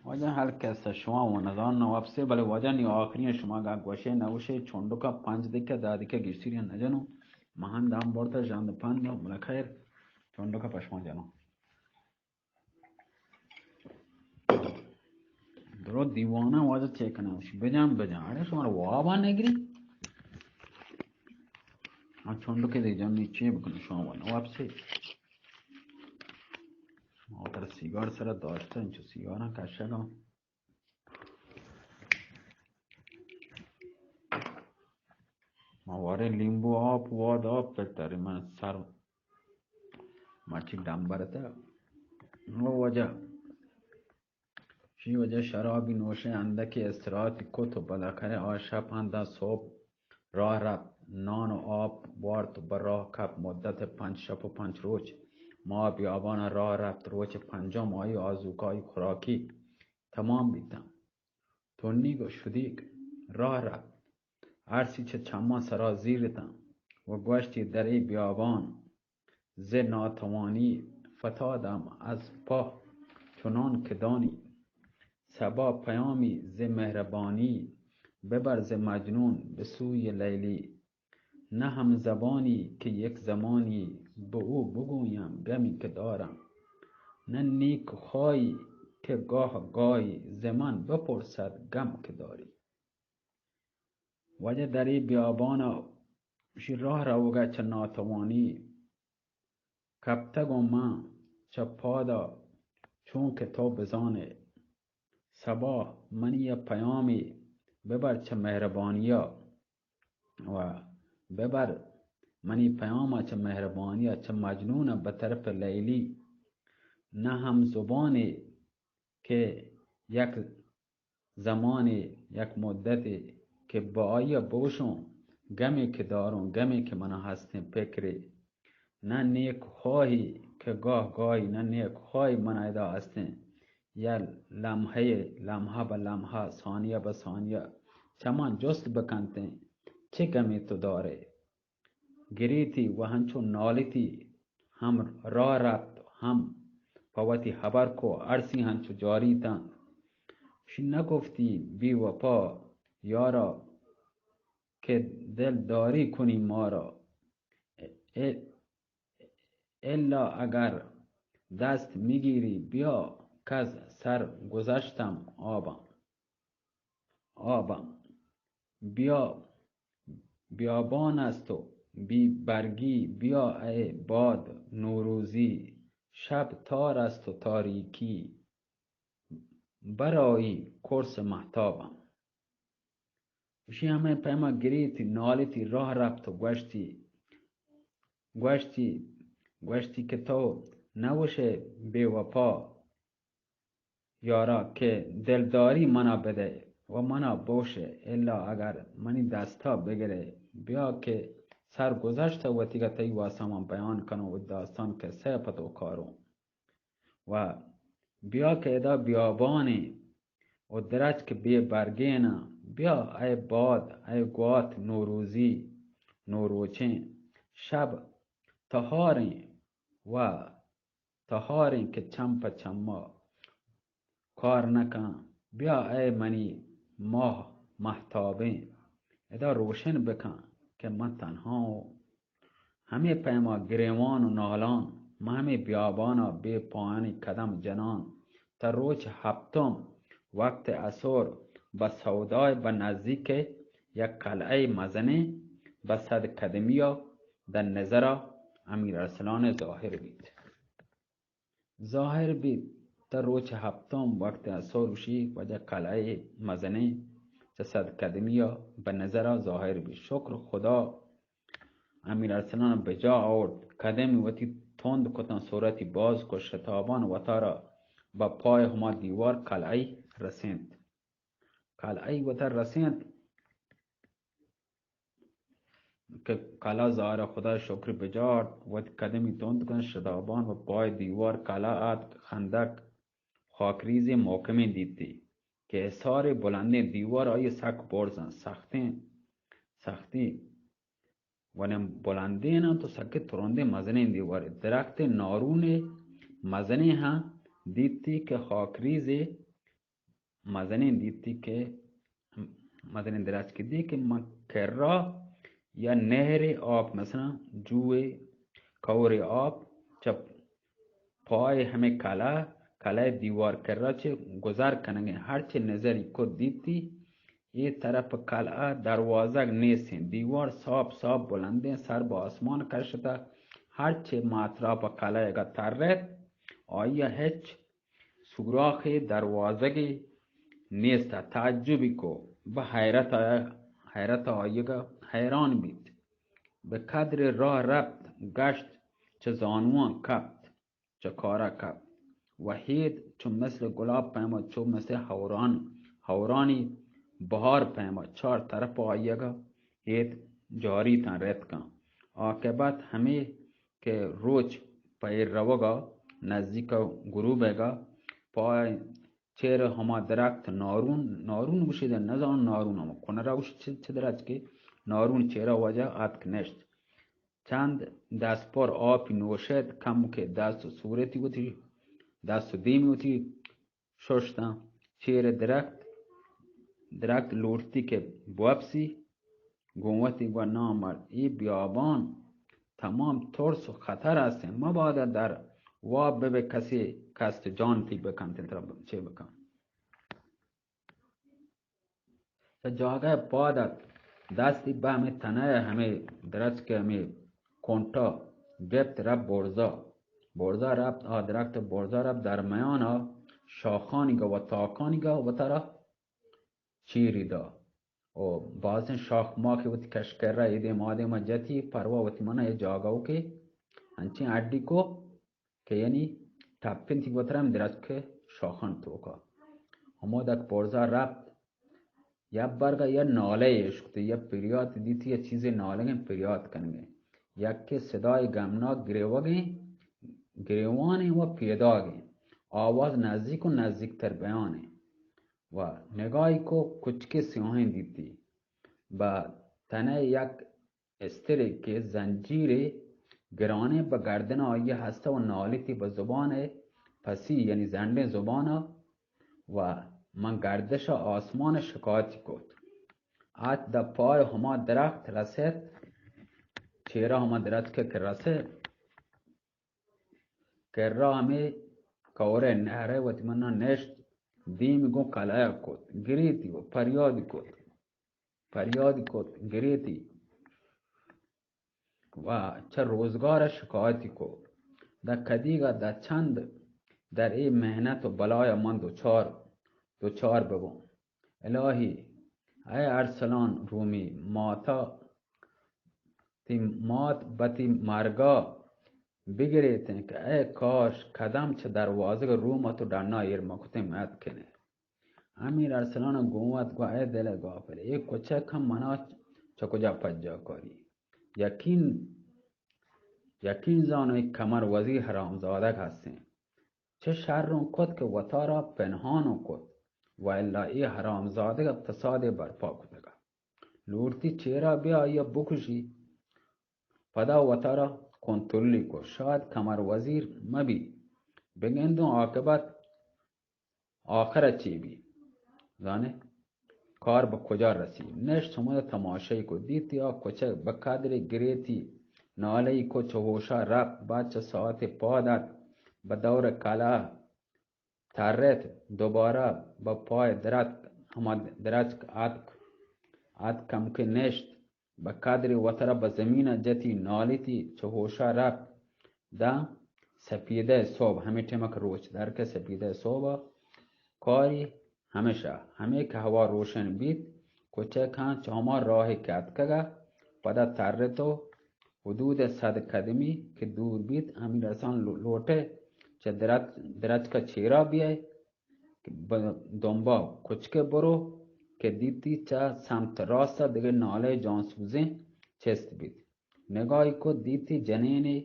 واجہ ہر کس شما و نزان نہ واپسے، بلے واجہ نی آخری شما گا گوشے نہ گوشے، چونڈکا پنج دکہ دہ دکہ گیشتری نہ جنو۔ مہند ہم برتا ژند پند، بلے خیر، چونڈکا پشما جنو۔ درو دیوانہ واجہ چے کنہ، بجان بجان، اڑے شما وابا نگری۔ آ چونڈکے دے جن نی چے بکنو، شما و نہ واپسے۔ ما تر سیگار سرا داشتہ، انچو سیگاراں کشگاں۔ ما وارے لیمبو آپ، واد آپ پترے، من سر مرچی ڈمبرتا۔ او واجہ، شی واجہ شرابی نوشے، اندکی استراحتی کت و بالاخرہ آ شپ ہندا صبح راہ رفت، نان و آپ وارت و بہ راہ کپت۔ مدت پنچ شپ و پنچ روچ ما بیابانا راہ رفت۔ روچ پنجم آئی آزوکائی خوراکی تمام بیتاں۔ تنیگ و شدیگ راہ رفت۔ ارسی چہ چماں سرا زیرتاں و گوشتی، درے بیابان ز ناتوانی فتادم از پا چنان که دانی، صبا پیامی ز مهربانی ببر ز مجنون به سوی لیلی. نه همزبانی که یک زمانی به او بگویم غمی که دارم، نه نیک خواهی که گاه گاهی ز من بپرسد غم که داری. واجہ درے بیابان ء شی راہ روگ ء چہ ناتوانی کپتگ و من چہ پاد ء چون کہ تو بزان ئے۔ صبا منی ء پیامے ببر چہ مہربانی ء و ببر منی پیام ء چہ مہربانی ء چہ مجنون ء بطرف لیلی، نہ ہم زبانے کہ یک زمانے، یک مدتے کہ با آئی ء بوشوں، گمے کہ داروں، گمے کہ منا ہستیں پکرے، نہ نیک خواہی کہ گاہ گاہی، نہ نیک خواہی منا ادا ہستیں، یا لمحے، لمحہ بہ لمحہ، ثانیہ بہ ثانیہ چمان جست بکنتیں، چہ گمے تو دارے؟ گریتی و ہنچو نالتی، ہم راہ رپت، ہم پہ وتی ہبر کو، ارسی ہنچو جاری تنت۔ شی نگفتی بی وپا یارا کہ دلداری کنی مارا۔ ا-، ا-، الا اگر دست میگیری بیا کز سر گذشتم آبم۔ آبم۔ بیا، بیابان است و بی برگی، بیا ای باد نوروزی، شب تار است و تاریکی، برایی قرص مهتابم. اشی ہمے پیما گریتی، نالتی، راہ رپت و گوشتی، گوشتی، گوشتی کہ تو نوشے بے وفا، یارا کہ دلداری منا بدئے و منا بوشئے، الا اگر منی دستا بگرئے، بیا کہ سرگذشت وتیگا تئی واسا من بیان کنوں و داستان قصہ پہ تو کاروں۔ و بیا کہ ادا بیابانیں و درچک بے برگیناں، بیا اے باد، اے گوات نوروزی، نوروچیں شب تہاریں و تہاریں کہ چم پہ چما کار نہ کن۔ بیا اے منی ماہ مہتابیں، ادا روشن بکن کہ من تنہا اوں۔ ہمے پیما گریوان و نالان، من ہمے بیابانا بے پایانی قدم جنان۔ تا روچ ہپتم وقت عصر بہ سودائے بہ نزدیک یک قلعہ مزنیں بہ صد قدمیا در نظرا امیر ارسلان ظاہر بیت۔ ظاہر بیت، تا روچ ہپتم وقت عصر اشی واجہ قلعہ مزنیں چہ صد قدمی ء بہ نظر ء ظاہر بیت۔ شکر خدا، امیر ارسلان بجا آورت، قدمی وتی تند کتاں، صورتی باز کت، شتابان وتارا بہ پای ہما دیوار قلعہ رسینت۔ قلعہ وتا رسینت۔ کہ کلا زار خدا شکر بجارت، وت قدمی تند کن، شتابان و پای دیوار کلا آتک، خندق خاکریزیں محکمیں دیتی کہ حصار بلندیں دیوار آئی سک برزن، سختیں، سختی ونیں بلندیں انت و سکیں ترندیں مزنیں دیوار، درخت نارون مزنیں ہاں دیتی کہ خاکریزے مزنیں دیتی کہ مزنیں درچکے دی کہ من کرا یا نہرے آپ، مثلاً جوئے کورے آپ، چہ پائے ہمے کلا، کلائے دیوار کرا چہ گزر کنگیں۔ ہرچے نظری کت دیتی، اے طرف کلا دروازگ نیستیں، دیوار ساپ ساپ بلندیں، سر بہ آسمان کشتہ۔ ہرچے ماترا پہ کلائیگا ترت، آئیا ہچ سوراخے، دروازگے نیست۔ تعجبی کو، بہ حیرت آیا، حیرت آئیگا حیران بیت۔ بہ قدر راہ رپت، گشت چہ زانواں کپت، چہ کارا کپت۔ و ہید چو مثل گلاب پیما، چو مثل ہوران، ہورانی بہار پیما چار طرف آئیگا ہید جاری تاں رتکاں۔ عاقبت ہمے کہ روچ پہ ایر روگا نزیک غروبگا پائے چیر ہما درخت نارون، نارون گوشید، نزان نارون ہما کنرا گوشید چہ، چہ درچکے، نارون چیرا واجہ آتک نشت۔ چند دست پر آپی نوشت، کم کہ دست و صورتی وتی، دست و دیمی وتی ششتاں۔ چیر درخت، درخت لوٹتی کہ بوپسی، گوں وتی گو نامرد، اے بیابان تمام ترس و خطر است، مبادا در واب ببے کسی کست جان تی بکنت، ترا چے بکن۔ چہ جاگہ پاد ات، دستی بہ ہمے تنہ ہمے درچک ہمے کنٹا گپت، رب برزا۔ برزا رپت، آ درخت برزا رپت، در میان آ شاخانی گا و تاکانی گا وترا چیری دا۔ و بازیں شاخ ماہ کہ وتی کش کرا اے دیم آ دیما جتی، پروا وتی منا اے جاگہ و کہ انچیں اڈی کو کہ یعنی ٹپنتی وترا ہم درچک شاخان توکا۔ ہمودا کہ برزا رپت، یک برگا یا نالے اشکتے، یا پریات دیتی، یا چیزے نالگیں پریات کنگیں۔ یکے صدای غمناک گریوگیں، گریوانیں و پیداگیں۔ آواز نزیک و نزیکتر بیانیں۔ و نگاہی کو کچکے سیاہیں دیتی۔ با تنہ یک استرے کہ زنجیرے گرانیں بہ گردن آئی ہستہ و نالیتی بہ زبان پسی، یعنی زنڈیں زبانا، و من گردش آسمان شکایتی کت۔ آت دہ پای ہما درخت رست، چیرا ہما درخت کہ، کہ رست، کرا ہمے کورے نہرے وتی منا نشت، دیم گوں کلایا کت، گریتی و پریادی کت۔ پریادی کت، گریتی و چہ روزگار شکایتی کو۔ دہ کدیگا دہ چند در اے محنت و بلایا من دوچار، دوچار ببوں۔ الہی، اے ارسلان رومی، ماتا تی مات بتی مرگا بگریتیں کہ اے کاش قدم چہ دروازگ روم تو ڈنا ایر مکتیں مت کنے۔ امیر ارسلان گوں وت گو، اے دل غافل، اے کچک ہم منا چہ کجا پجا کاری؟ یقین، یقین زانو اے قمر وزیر حرامزادگ ہستیں۔ چہ شروں کت کہ وتارا پنہانوں کت، و الا اے حرامزادگ فسادے برپا کتگا۔ لوٹتی چیرا بیا آئیا بکشی، پدا وتارا کنترلی کت۔ شاید قمر وزیر مبی، بگندوں عاقبت آخر ء چے بی؟ زانے کار بہ کجا رسی؟ نشت ہمودا تماشائی کو، دیتی آ کچک بہ قدرے گریتی، نالئی کو، چہ ہوشا رپت، بعد چہ ساعتے پاد ات، بہ دور کلا ترت، دوبارہ بہ پائے درتک، ہما درچک اتک، اتک کمکے نشت، بہ قدرے وترا بہ زمین ء جتی، نالیتی، چہ ہوشا رپت۔ داں سپیدہ سہب، ہمے ٹیمک روچ درکہ سپیدہ سہب ء کاری ہمیشہ، ہمے کہ ہوا روشن بیت، کچکاں چہ ہما راہے کہ اتکگ ء پدا ترت و حدود صد قدمی کہ دور بیت، امیر حسن لو-، لوٹئے چہ درچ-، درچک ء چیرا بیئے۔ کہ ب-، دمبا کچکے برو کہ دیتی چہ سمت راست ء دگہ نالے جانسوزیں چست بیت۔ نگاہی کت، دیتی جنینے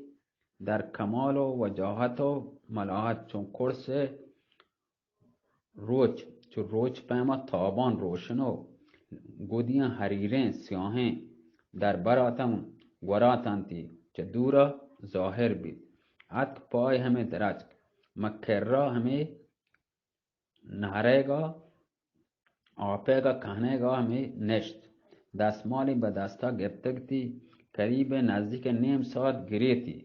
در کمال و وجاہت و ملاحت چون کرس روچ، چو روچ پیما تابان روشن و گودیاں حریریں سیاہیں در براتاں گوراتانتی چہ دورا ظاہر بیت۔ اتک پائے ہمے درچک، مکرا ہمے نہرئیگا آپیگا کہنیگا ہمے نشت۔ دستمالی بہ دستا گپتگتی، قریب نزدیک نیم ساعت گریتی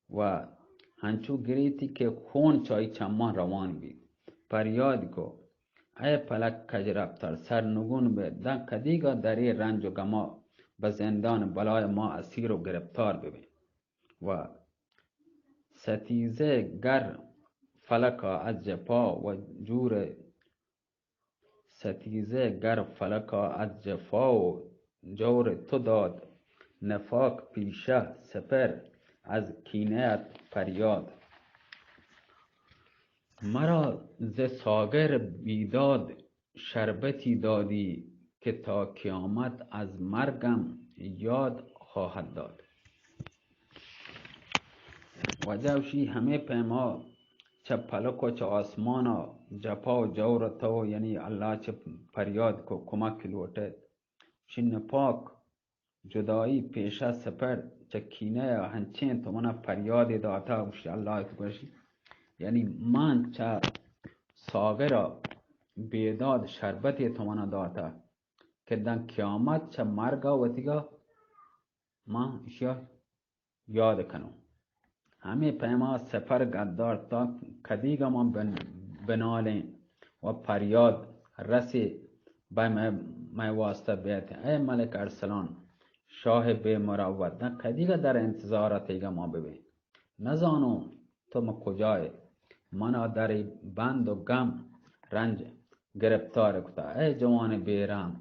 و ہنچو گریتی کہ خون چہ آئی چماں روان بیت۔ پریاد کو، اے فلک کج رپتار، سرنگون بہ، داں کدیگا در اے رنج و گما بہ زندان بلائے ما اسیر و گرفتار ببیں۔ و ستیزہ گر فلکا از جفا و جور، ستیزہ گر فلکا از جفا و جور تو داد، نفاق پیشہ سپر از کینہ ات پریاد۔ مرا ز ساغر بیداد شربتی دادی کہ تا قیامت از مرگم یاد خواهد داد۔ وجہ اشی ہمے پیما چہ پلک و چہ آسمانا جپا و جور تو، یعنی اللہ چہ پریاد کو کمک لوٹت۔ شی نپاک جدائی پیشہ سپر چہ کینہ ء ہنچیں تو منا پریادے داتا، گوشی اللہ ء تو گوشی، یعنی من چہ ساغر ء بیداد شربتے تو منا داتا کہ داں قیامت چہ مرگ ء وتیگا من اشیا یاد کنوں۔ ہمے پیما سپر گدار تا کدیگا من بن-، بنالیں و پریاد رسے بہ مئے، مئے واسطہ بیت۔ اے ملک ارسلان، شاہ بے مروت، داں کدیگا در انتظار تیگا ما ببیں۔ نزانوں تو مہ کجائے، منا در ای بند و گم رنج گرفتار کتا۔ اے جوان بے رحم،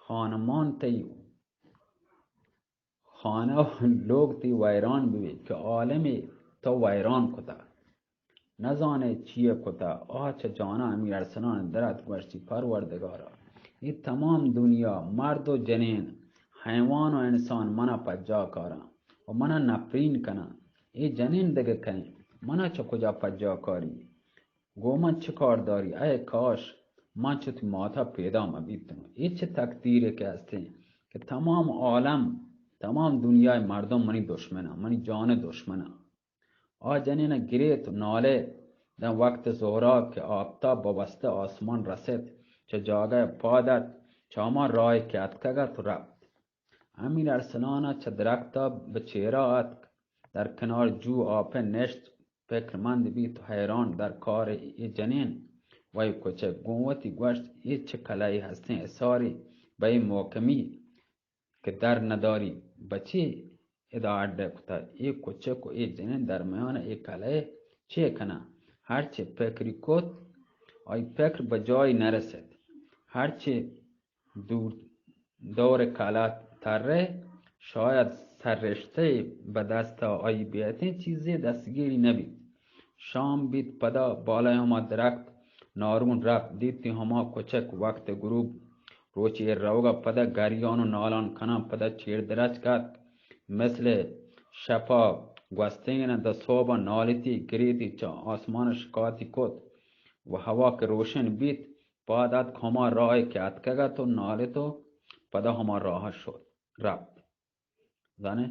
خانمان تئی، خانہ و لوگ تئی ویران ببیت کہ عالمے تو ویران کتا، نزانے چیے کتا۔ آ چہ جانا امیر ارسلان درات، گوشتی، پروردگارا، اے تمام دنیا، مرد و جنین، حیوان و انسان منا پجا کاراں و منا نفرین کناں۔ اے جنین دگہ کئیں، منا چہ کجا پجا کاری؟ گوں من چہ کار داری؟ اے کاش من چہ تئی ماتا پیدا مہ بیتوں۔ اے چہ تقدیرے کہ ہستیں کہ تمام عالم، تمام دنیائے مردم منی دشمناں، منی جان دشمناں۔ آ جنین گریت و نالے۔ داں وقت ظہرا کہ آفتاب بہ وستہ آسمان رست، چہ جاگہ پاد ات، چہ ہما راہے کہ اتکگ ات و رپت۔ امیر ارسلان ء چہ درخت ء بہ چیرا اتک، در کنار جو آپ ء نشت، پکرمند بیت و حیران در کار اے جنین و اے کچک۔ گوں وتی گوشت، اے چہ کلہے ہستیں حصارے بہ اے محکمی کہ در نداری، بچے ادا اڈ کتہ؟ اے کچک و اے جنین درمیان اے کلہے چے کناں؟ ہرچے پکری کت، آئی پکر بہ جائی نرست۔ ہرچے دور، دور کلات ترے، شاید سررشته‌ای به دست آیی بیتیں، چیزے دستگیری نبیت۔ شام بیت، پدا بالای ہما درخت نارون رپت، دیتی ہما کچک وقت غروب روچ ایر روگا، پدا گریان و نالان کنان، پدا چیر درچک اتک، مثل شپا گوستگین داں صحبا نالتی، گریتی، چہ آسمان شکاتی کت و ہوا کہ روشن بیت، پاد اتک ہما راہے کہ اتکگ ات و نالت و پدا ہما راہ شت، رپت۔ زانے؟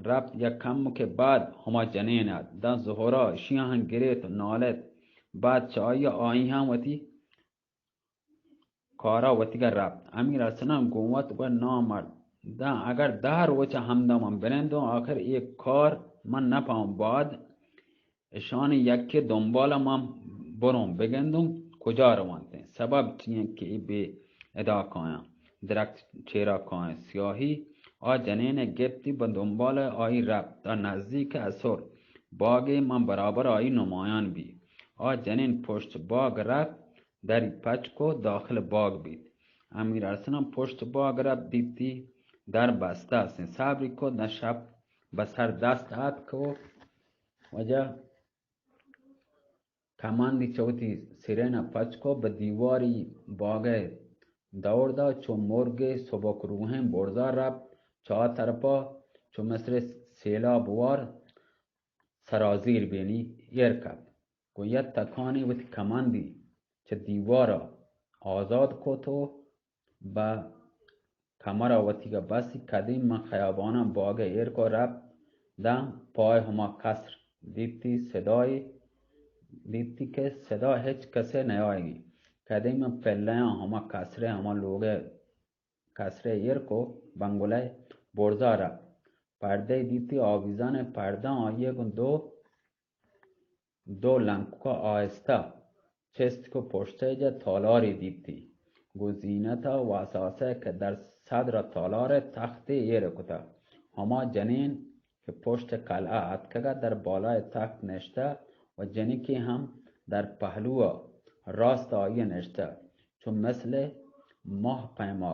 رپت یک کمکے بعد ہما جنین ات۔ داں زہرا اشیاں ہم گریت و نالت۔ بعد چہ آئی ء آئی ہم وتی کارا وتیگا رپت۔ امیر ارسلان گوں وت گوشت، نامرد، داں اگر دہ روچ ہمدا من بنندوں، آخر اے کار من نپاں۔ بعد اشانی یکے دنبال ء من بروں، بگندوں کجا روانتیں، سبب چی انت کہ اے بے ادا کایاں، درخت چیرا کایاں۔ سیاہی آ جنین ء گپتی، بہ دنبال ء آئی رپت تا نزدیک اسر باگے، من برابر آئی نمایان بی۔ آ جنین پشت باگ رپت، دری پچ کو، داخل باگ بیت۔ امیر ارسلان پشت باگ رپت، دیتی در بستہ استیں۔ صبری کو، داں شپ بہ سر دست اتک و واجہ کماندی چہ وتی سرین ء پچ کو، بہ دیواری باگ ء دور دات، چو مرگے سبک روحیں برزا رپت، چہ آ طرفا چو مثل سیلاب وار سرازیر بینی ایر کپت۔ گوں یک تکانی وتی کماندی چہ دیوارا آزاد کت و بہ کمرا وتیگا بستی۔ قدیم من خیاباناں باگ ایر کو، رپت داں پای ہما قصر، دیتی صدای دیتی کہ صدا ہچ کسے نیایگی۔ کدی من پلیاں ہما کسرے، ہما لوگے کسرے ایر کو، بنگلہ برزا رفت۔ پردے دیتی، آویزان پردہ آئیے گوں دو دو لنککا آہستہ چست کو، پشتئے جا تالارے دیتی۔ گوں زینتا و اثاثہ کہ در صدر تالار تختے ایر کتا۔ ہما جنین کہ پشت قلعہ اتکگا در بالای تخت نشتہ و جنکے ہم در پہلوا راست آئی نشتہ۔ چو مثل ماہ پیما،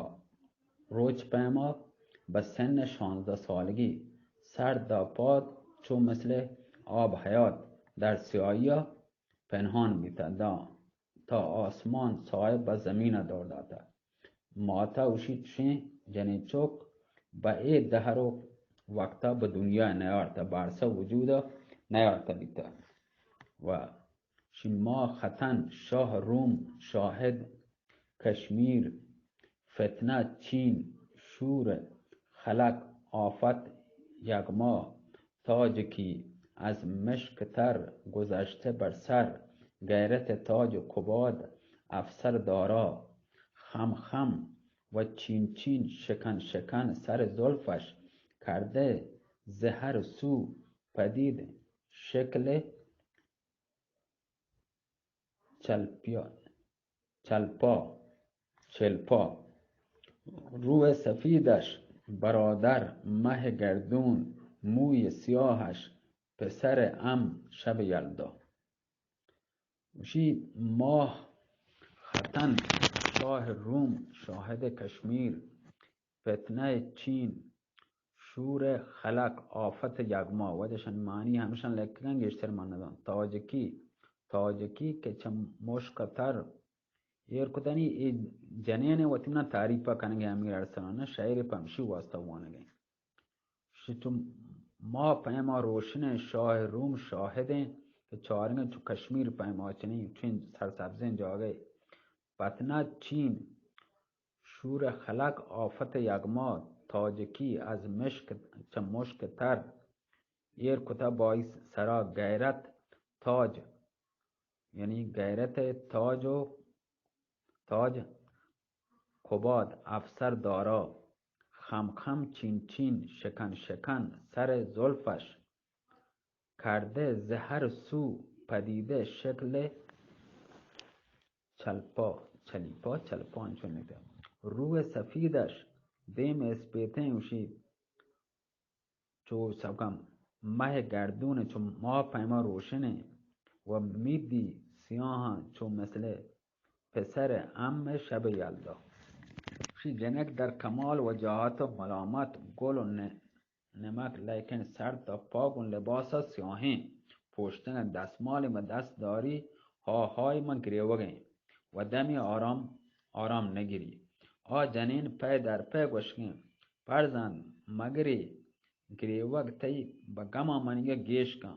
روچ پیما، بہ سن شانزدہ سالگی، سر داپاد چو مثل آب حیات در سیاہیا پنہان بیتہ، داں تا آسمان صاحب بہ زمین دور داتہ۔ ماتا اوشی چشیں جنین چک بہ اے دہر و وقتا بہ دنیا نیارتہ، بارسا وجودا نیارتہ بیتہ۔ و شی ماہ ختن، شاہ روم، شاہد کشمیر، فتنہ چین، شور خلق، آفت یغما، تاج کی از مشک تر گذشته بر سر، غیرت تاج و کباد افسر دارا، خم خم و چین چین، شکن شکن سر زلفش، کرده ز هر سو پدید شکل چلپیا، چلپا، چلپا۔ روی سفیدش برادر مه گردون، موی سیاهش پسر ام شب یلدا۔ گوشی ماه ختن، شاه روم، شاهد کشمیر، فتنه چین، شور خلق، آفت یغما، وجہ شن معنی ہمشان لکھگن گیشتر من نزان۔ تاجکی، تاجکی کہ چہ مشک تر ایر کتنی، اے جنین وتی منا تعریف کنگے امیر ارسلان، شعر پمشی واسطہ وانگے۔ شتم ما پیما روشن، شاہ روم شاہدیں کہ چارگن چو کشمیر پیما چنین چین سرسبزیں جاگے۔ پتنا چین، شور خلق، آفت یغما، تاجکی از مشک، چہ مشک تر ایر کتا بائی سرا، غیرت تاج، یعنی غیرت تاج و تاج، کباد افسر دارا، خم خم چین چین، شکن شکن سر زلفش، کرده ز هر سو پدیده شکل چلپا، چلیپا، چلپا انچو نکته۔ روی سفیدش، دیم اسپیتیں، گوشی چو سبکم مه گردون، چو ماه پیما روشنیں و میدی سیاهاں چو مثل پسر ام شب یلدا۔ شی جنک در کمال وجاهت و ملامت، گل و ن-، نمک، لیکن سر تا پا گوں لباسا سیاہیں پوشتگن، دستمالے مہ دست داری، ها های مہ گریوگیں و دمی آرام، آرام نگری۔ آ جنین پے در پے گوشگیں، فرزند مگری، گریوگ تئی بہ گما منیگا گیش کن،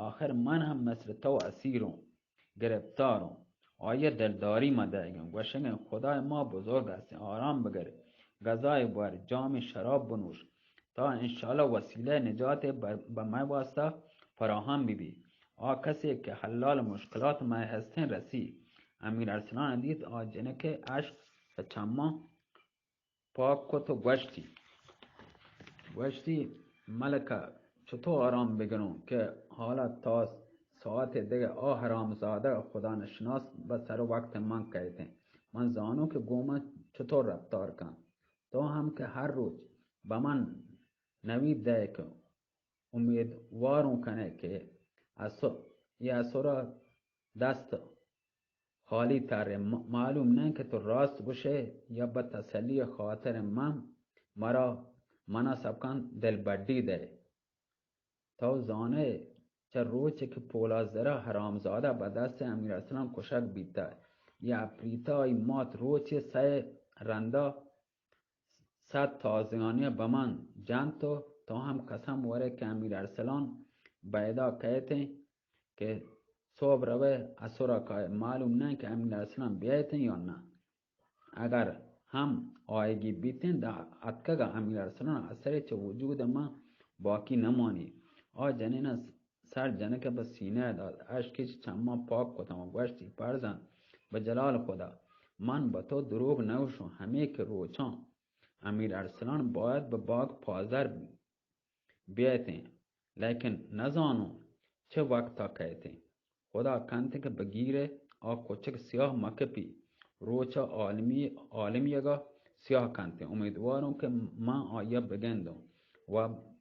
آخر من ہم مثل تو اسیروں۔ گرپتاروں۔ آئی ء دلداری ما دئیگیں، گوشگیں خدائے ما بزرگ ہستیں، آرام بگر، غذائے بور، جامے شراب بنوش، تا انشاءاللہ وسیلہ نجات بر-، بہ مئے واسطہ فراہم بہ بی۔ آ کسے کہ حلال مشکلات مئے ہستیں رسی۔ امیر ارسلان دیت آ جنک ء اشک چہ چماں پاک کت و گوشتی، گوشتی، ملکہ، چطور آرام بگروں کہ حالا تا ساعت دگہ آ حرامزادہ خدا نشناس بہ سر وقت من کئیتیں۔ من زانوں کہ گوں من چطور رفتار کن۔ تو ہم کہ ہر روچ بہ من نوید دئے کہ امیدواروں کنے کہ اسو-، یہ اسرا دست خالی ترے۔ م-، معلوم نہ کہ تو راست گوشے یا بہ تسلی خاطر من، مرا، منا سبکان دل بڈی دے۔ تو زانے چہ روچ کہ پولا زرا حرامزادہ بہ دست امیر ارسلان کشگ بیتا، یا اپریتا ای مات روچ سئے رندا صد تازیانی بہ من جنت و تو ہم قسم ورے کہ امیر ارسلان بیدا کئیتیں کہ صبح روے اسرا کائے۔ معلوم نہ کہ امیر ارسلان بیایتیں یا نہ۔ اگر ہم آیگی بیتیں داں اتکگا امیر ارسلان اثرے چہ وجود ما باقی نمانی۔ آ جنین سر جنک ء بہ سینہ ء دات، اشکے چہ چماں پاک کتاں و گوشتی، پرزند، بہ جلال خدا، من بہ تو دروگ نہ گوشوں، ہمے کہ روچاں امیر ارسلان باید بہ باگ پازر بیتیں، لیکن نزانوں چہ وقتا کئیتیں۔ خدا کنت کہ بگیرے آ کچک سیاہ مکپی، روچا عالمی، عالمیگا سیاہ کنتیں۔ امیدواروں کہ من آیا بگندوں و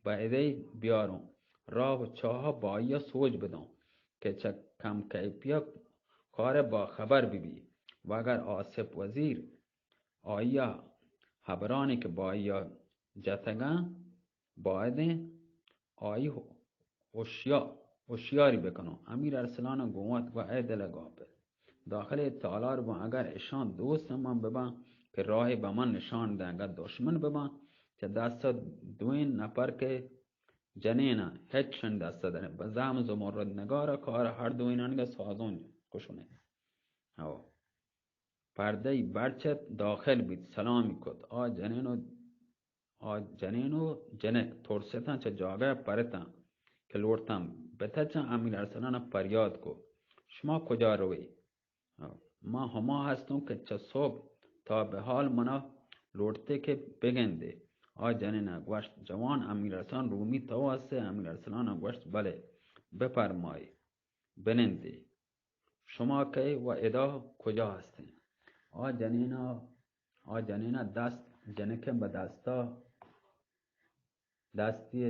بہ ادئی بیاروں، راہ و چاہا بہ آیا سوج بدوں کہ چہ کم کیپیا کار باخبر ببی۔ و اگر آصف وزیر آیا ہبرانی کہ بہ آیا جتگاں، بایدیں آئی ہوشیا-، ہوشیاری بکنوں۔ امیر ارسلان گوں وت گو اے دل گاپل، داخل اے تالار بان، اگر اشان دوست من ببان کہ راہے بہ من نشان دیں، اگر دشمن ببان چہ دست دوئیں نپر کہ جنینا ہچ شن دست دنے۔ بہ زعم زمرد نگار کار ہر دوئینانگا سازون کشنے۔ ہو۔ پردہ ئی برچت، داخل بیت، سلامی کت۔ آ جنین و، آ جنین و جنک ترستاں، چہ جاگہ پرتاں کہ لوٹتاں بتچاں۔ امیر ارسلان پریاد کو، شما کجا روئے؟ ما ہما ہستوں کہ چہ صبح تا بہ حال منا لوٹتے کہ بگندے۔ آ جنین گوشت، جوان، امیر ارسلان رومی تو ہستے؟ امیر ارسلان گوشت، بلے، بپرمائے، بنندے۔ شما کئے و ادا کجا ہستیں؟ آ جنینا، آ جنینا دست جنکیں بہ دستا، دستی،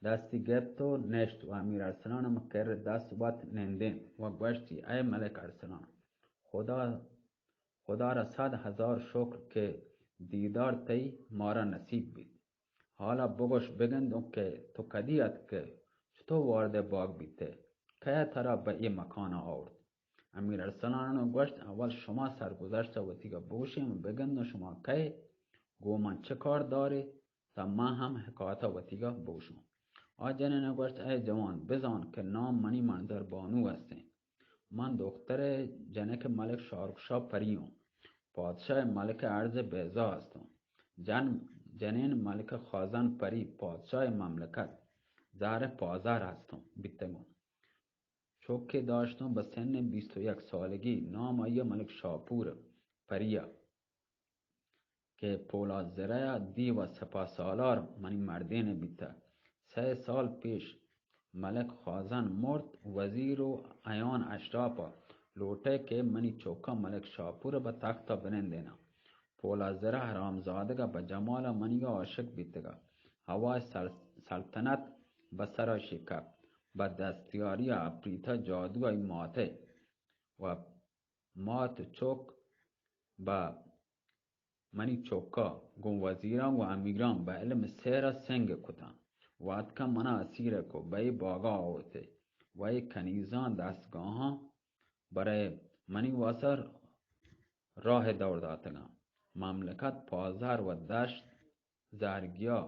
دستی گپت و نشت و امیر ارسلان ہم کر دست وت نندیں و گوشتی، اے ملک ارسلان، خدا، خدا را صد ہزار شکر کہ دیدار تئی مارا نصیب بیت۔ حالا بگوش بگندوں کہ تو کدی اتکئے، چتو وارد باگ بیتئے، کئے ترا بہ اے مکانا آورت؟ امیر ارسلان گوشت، اول شما سرگذشت وتیگا بگوشیں، من بگندوں شما کئے، گوں من چہ کار دارے، تا من ہم حکایتا وتیگا بگوشوں۔ آ جنین گوشت، اے جوان، بزان کہ نام منی منظر بانو استیں۔ من دختر جنک ملک شاہ رخ شاہ پری اوں۔ پادشاہ ملک ارض بیضا ہستوں۔ جن، جنین ملک خازن پری، پادشاہ مملکت زہر پازر ہستوں بیتگوں۔ چکے داشتوں بہ سن بیست و یک سالگی، نام آئی ملک شاپور پریا۔ کہ پولاد زرہ ء دیو ء سپاہ سالار منی مردین بیتہ۔ سئے سال پیش ملک خازن مرت، وزیر و عیان اشراپ ء لوٹئے کہ منی چکاں ملک شاپور ء بہ تخت ء بنندیناں۔ پولاد زرہ حرامزادگ ء بہ جمال ء منیگ ء عاشق بیتگ ء ہوائے سل-، سلطنت بہ سر ء شکپت، بہ دستیاری ء اپریت ء جادو ء ماتئے و مات چک بہ منی چکا گوں وزیراں گوں امیراں بہ علم سحر ء سنگ کتاں۔ و اتکاں منا اسیر کو بہ اے باگا آورتے و اے کنیزاں دستگاہاں برای منی واسا راہ دور داتگاں۔ مملکت پازار و دشت زہرگیا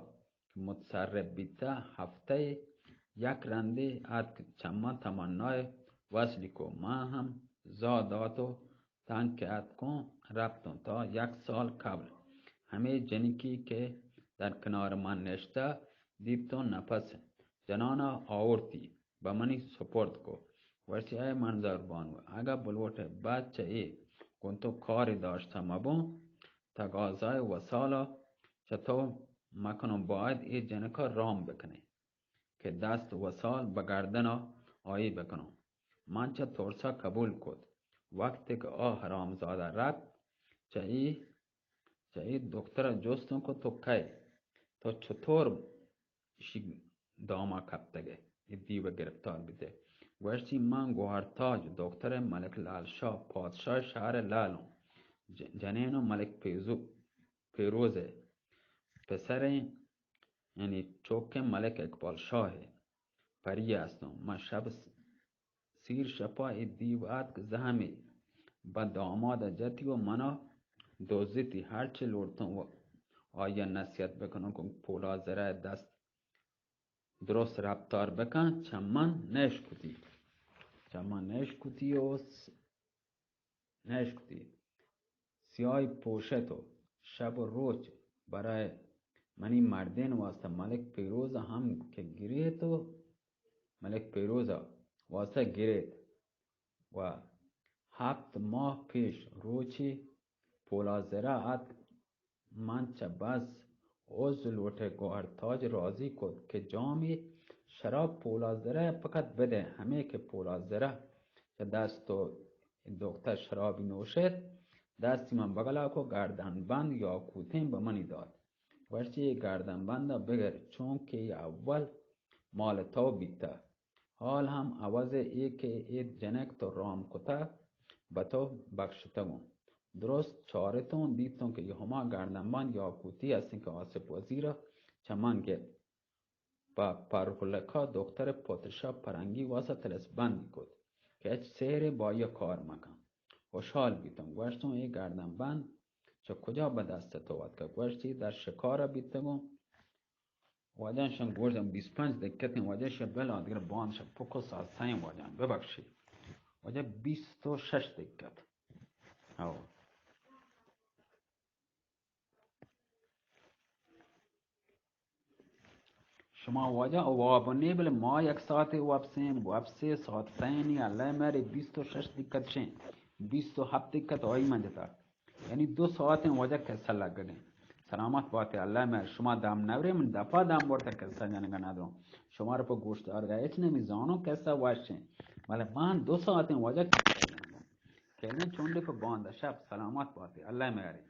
کہ متصرف بیتہ، ہفتہ یک رندے اتک چماں تمنائے وصلی کو۔ من ہم زا دات و تنگ کہ اتکوں رپتوں تا یک سال قبل ہمے جنکی کہ در کنار من نشتہ دیتوں نپس جنانا آورتی بہ منی سپرد کو۔ گوشتی، اے منظر بانو، اگہ بلوٹئے بد چہ اے گوں تو کارے داشتہ مبوں، تقاضای وصالا چہ تو مکنوں، باید اے جنکا رام بکنئے کہ دست وصال بہ گردنا آئی بکنوں۔ من چہ ترسا قبول کت۔ وقتے کہ آ حرامزادہ رپت، چہ اے، چہ اے دخترا جستوں کہ تو کئے؟ تو چطور اشی داما کپتگئے، اے دیو گرفتار بیتئے؟ گوشتی، من گوہر تاج، دختر ملک لال شاہ، پادشاہ شہر لالوں، ج-، جنین و ملک پیزو-، پیروز ء پسریں، یعنی چوکیں ملک اقبال شاہ ء پری استوں۔ من شپ س-، سیر شپا اے دیو اتک زہمے بہ داماد ء جتی و منا دزتی۔ ہرچے لوٹتوں و آئی ء نصیحت بکنوں کہ پولاد زرہ ء دست درست رپتار بکن، چہ من نشکتی۔ چہ من نشکتی و س-، نشکتی۔ سیاہی پوشت و شپ و روچ برای منی مردین واسطہ ملک پیروز ہم کہ گریت و ملک پیروز ءَ واسطہ گریت و ہپت ماہ پیش روچی پولازرہ ات، من چہ بس عذر لوٹے گوہر تاج راضی کت کہ جامی شراب پولازرہ ءَ پکت بدے، ہمے کہ پولازرہ چہ دست و دختر شرابی نوشت، دستی من بگلا کو گردن بند یاقوتیں بہ منی دات۔ گوشتی، اے گردن بند ءَ بگر، چونکہ اے اول مال تو بیتہ، حال ہم عوض اے کہ اے جنک تو رام کتہ، بہ تو بخشتگوں۔ درست چارتوں، دیتوں کہ اے ہما گردن بند یاقوتی استیں کہ آصف وزیر ءَ چہ من گپت۔ پہ پرغلکا دختر پترشا پرنگی واسا تلس بندی کت کہ ہچ سحرے با آئی کار مکن۔ خوشحال بیتوں، گوشتوں، اے گردن بند چہ کجا بہ دست تو اتکہ؟ گوشتی، در شکارا بیتگوں۔ واجہ شان گوشت، بیست پنچ دقیقتیں واجہ شان بل آدگر باند شان پکو ساعت سئیں واجہ ببخشی۔ واجہ بیست و شش دقیقت۔ ہو۔ شما واجہ واب نے، بلے ما یک ساعتے وپسیں، وپسے ساعت سئینی، اللہ مہرے بیست و شش دقت شیں، بیست و ہپت دقت آئی من جتا۔ یعنی دو ساعتیں واجہ قصہ لگگیں۔ سلامت باتے، اللہ مہر، شما دم نورے، من دپا دم برتا قصہ جنگا ندروں۔ شما را پہ گوش دارگا ہچ نمی زانوں قصہ وشیں۔ بلے من دو ساعتیں واجہ قصہ جنگوں۔ کہنے چونڈے پہ باندا شپ، سلامت باتے، اللہ مہرے۔